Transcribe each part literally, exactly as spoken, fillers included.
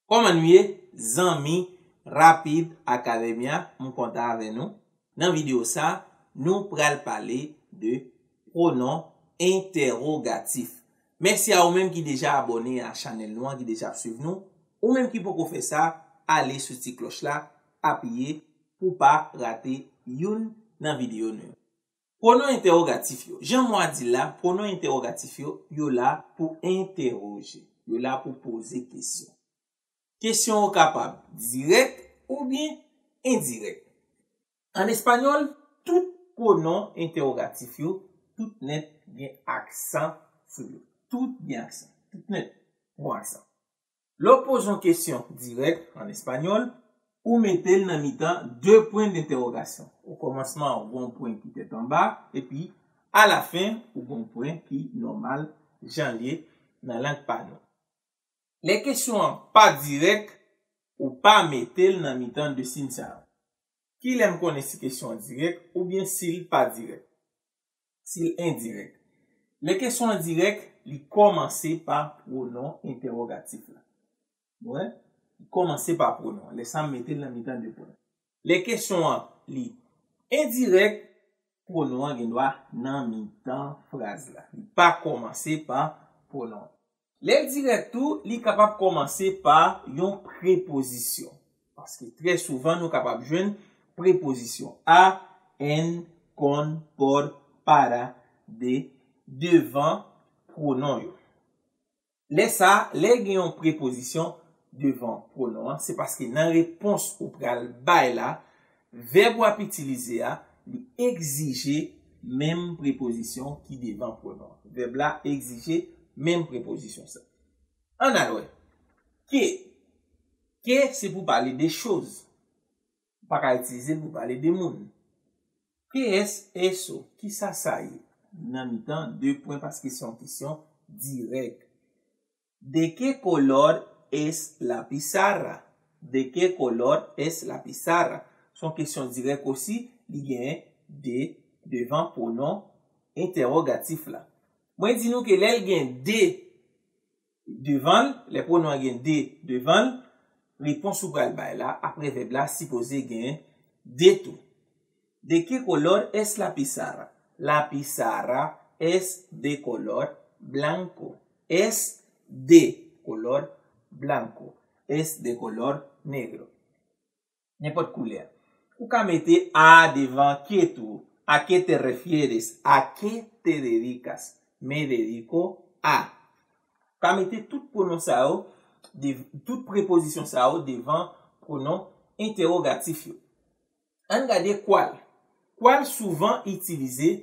Kòman nou ye, zanmi Rapid Academia? M kontan avè nou. Nan videyo sa, nou pral pale de pwonon entèwogatif. Mèsi a ou menm ki deja abòne a chanèl nou an, ki deja ap swiv nou. Ou menm ki poko fè sa, ale sou ti klòch la, apiye pou pa rate youn nan videyo nou yo. Pwonon entèwogatif yo. Jan mo a di l la, pwonon entèwogatif yo, yo la pou entèwoje. Yo la pou poze kesyon. Kesyon yo kapab dirèk oubyen endirèk. An espanyòl, tout pwonon entèwogatif yo, tout nèt gen aksan sou yo. Tout gen aksan. Tout nèt gen aksan. Lè w poze yon kesyon dirèk an espanyòl, ou mete l nan mitan de pwen dentèwogasyon. Okòmansman, ou gen yon pwen ki tèt anba, epi alafen, ou gen yon pwen ki nòmal, jan l ye nan lang pa nou. Lè kesyon an pa dirèk, ou pa mete l nan mitan de siy sa yo. Kilè m konnen si kesyon an dirèk oubyen si l pa dirèk? Si l endirèk. Lè kesyon an dirèk, li kòmanse pa pwonon entèwogatif la. Nou wè? Li kòmanse pa pwonon an. Lè sa, m mete l nan mitan de pwen. Lè kesyon an li endirèk, pwonon an gen dwa nan mitan fraz la. Li pa kòmanse pa pwonon an. Lè l dirèk tou, li kapab kòmanse pa yon prepozisyon. Paske trè souvan, nou kapab jwenn prepozisyon a, en, con, por, para, de devan pwonon yo. Lè sa, lè gen yon prepozisyon devan pwonon an, se paske nan repons ou pral bay la, vèb w ap itilize a, li egzije menm prepozisyon ki devan pwonon an. Vèb la egzije menm prepozisyon sa. Ann al wè. Que. Que se pou pale de choz. Ou pa ka itilize l pou pale de moun. ¿Qué es eso? Kisa sa ye? Nan mitan de pwen paske se yon kesyon dirèk. ¿De qué color es la pizarra? ¿De qué color es la pizarra? Se yon kesyon dirèk osi, li genyen de devan pwonon entèwogatif la. Mwen di nou ke lè l gen de devan l, lè pwonon an gen de devan l, repons ou pral bay la, apre vèb la, sipoze gen de tou. ¿De qué color es la pizarra? La pizarra es de color blanco. Es de color blanco. Es de color negro. Nenpòt koulè. Ou ka mete a devan que tou. ¿A qué te refieres? ¿A qué te dedicas? Me dedico a. Ou ka mete tout pwonon sa yo, de, tout prepozisyon sa yo devan pwonon entèwogatif yo. Ann gade cuál. Cuál souvan itilize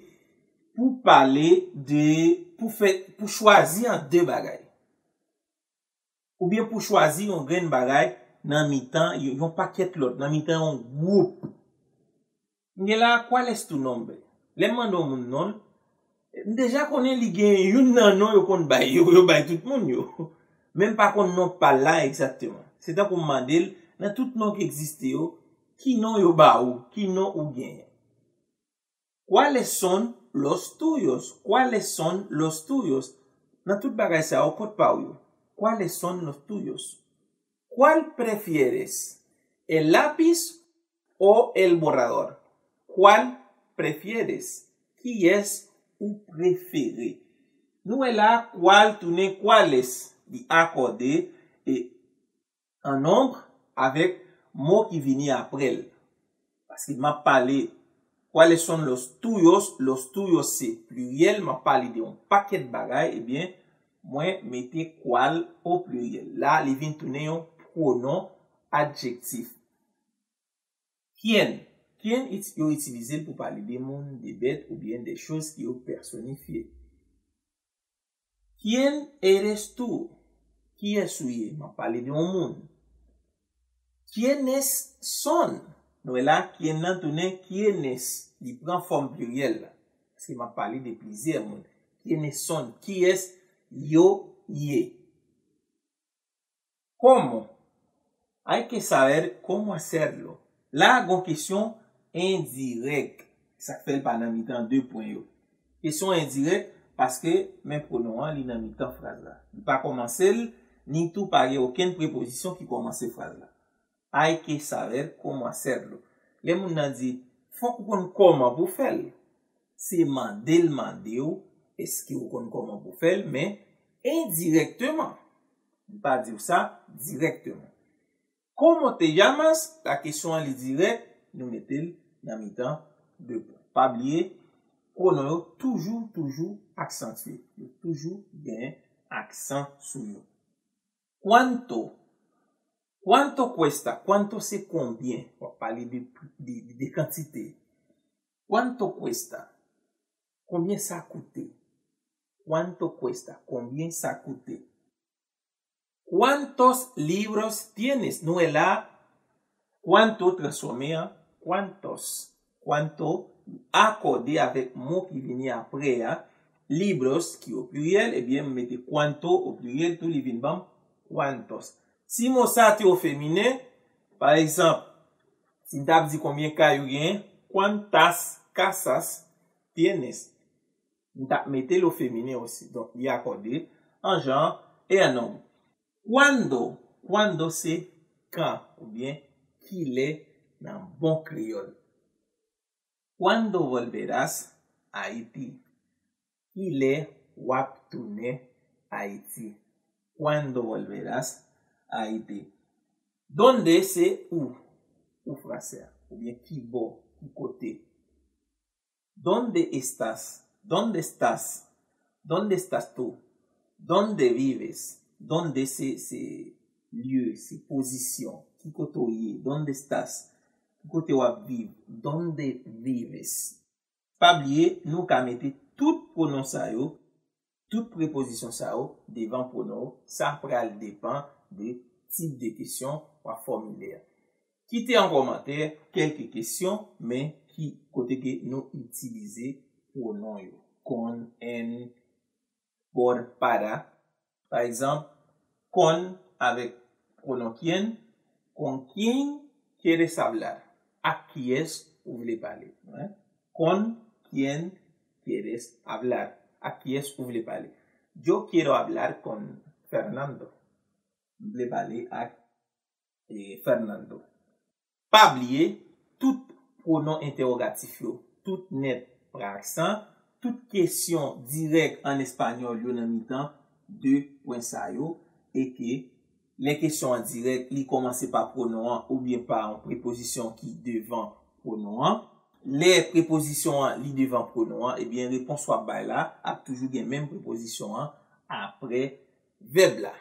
pou pale de, pou fè, pou chwazi ant de bagay. Oubyen pou chwazi yon grenn bagay nan mitan yon, yon pakèt lòt, nan mitan yon gwoup. M gen la, ¿cuál es tu nombre? Lè m mande yon moun non l, m deja konnen li gen youn nan non yo konn bay yo, yo bay tout moun yo. Men m pa konn non pa l la egzakteman. Se tankou m mande l, nan tout non ki egziste yo, ki non yo ba ou, ki non ou genyen? ¿Cuáles son los tuyos? ¿Cuáles son los tuyos? Nan tout bagay sa yo, kot pa w yo? ¿Cuáles son los tuyos? ¿Cuál prefieres? ¿El lápiz o el borrador? ¿Cuál prefieres? Kiyès ou prefere? Nou wè la, cuál tounen cuáles, li akòde, e an nonb avèk mo ki vini apre l. Paske m ap pale, ¿cuáles son los tuyos? Los tuyos se pliryèl, m ap pale de yon pakèt bagay, ebyen, mwen mete cuál o pliryèl. La, li vin tounen yon pwonon adjektif. ¿Quién? ¿Quién iti-, yo itilize l pou pale de moun, de bèt oubyen de choz ki yo pèsonifye. ¿Quién eres tú? Kiyès ou ye? M ap pale de yon moun. ¿Quiénes son? Nou wè la, quién nan tounen quiénes. Li pran fòm pliryèl la. Paske m ap pale de plizyè moun. ¿Quiénes son? Kiyès yo ye? ¿Cómo? Hay que saber cómo hacerlo. La, gon kesyon endirèk. Sa k fè l pa nan mitan de pwen yo. Kesyon endirèk, paske men pwonon an, li nan mitan fraz la. Li pa kòmanse l, Ni tou pa gen okenn prepozisyon ki kòmanse fraz la. Hay que saber cómo hacerlo. Lè moun nan di, fòk ou konn kòman pou fè l. Se mande l mande w, èske ou konn kòman pou fè l, men endirèkteman. Li pa di w sa dirèkteman. ¿Cómo te llamas? La kesyon an li dirèk, nou mete l nan mitan de pwen. Pa bliye, pwonon yo toujou, toujou aksantye. Yo toujou gen aksan sou yo. ¿Cuánto? ¿Cuánto cuesta? ¿Cuánto se konbyen? W ap pale de, de, de kantite. ¿Cuánto cuesta? Konbyen sa koute? ¿Cuánto cuesta? Konbyen sa koute? ¿Cuántos libros tienes? Nou wè la, cuánto transfòme an cuántos. Cuánto akòde avèk mo ki vini apre a. Libros ki o pliryèl, ebyen, m mete cuánto o pliryèl tou, li vin ban m cuántos. Si mo sa te o feminen, pa egzanp, si m t ap di konbyen kay ou genyen, ¿cuántas casas tienes? M t ap mete l o feminen osi. Donk, li akòde an jan e an nonm. ¿Cuándo? ¿Cuándo se kan oubyen kilè nan bon kreyòl. ¿Cuándo volverás a Haití? Kilè w ap tounen Ayiti? ¿Cuándo volverás a Haití? ¿Dónde se ou? Ou fransè a. Oubyen ki bò, ki kote. ¿Dónde estás? ¿Dónde estás? ¿Dónde estás tú? ¿Dónde vives? ¿Dónde se, se lye, se pozisyon. Ki kote w ye? ¿Dónde estás? Ki kote w ap viv? ¿Dónde vives? Pa bliye, nou ka mete tout pwonon sa yo, tout prepozisyon sa yo devan pwonon yo. Sa pral depann de tip de kesyon w ap fòmile a. Kite an kòmantè kèlke kesyon, men ki kote ke nou itilize pwonon yo. Con, en, por, para. Pa egzanp, con avèk pwonon quién, ¿con quién quieres hablar? Ak kiyès ou vle pale? Hein? ¿Con quién quieres hablar? Ak kiyès ou vle pale? Yo quiero hablar con Fernando. M vle pale ak, e, Fernando. Pa bliye, tout pwonon entèwogatif yo, tout nèt pran aksan, tout kesyon dirèk an espanyòl yo nan mitan de pwen sa yo, e ke lè kesyon an dirèk, li kòmanse pa pwonon an oubyen pa yon prepozisyon ki devan pwonon an. Lè prepozisyon an li devan pwonon an, ebyen, repons w ap bay la ap toujou gen menm prepozisyon an apre vèb la.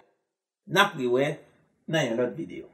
N ap rewè nan yon lòt videyo.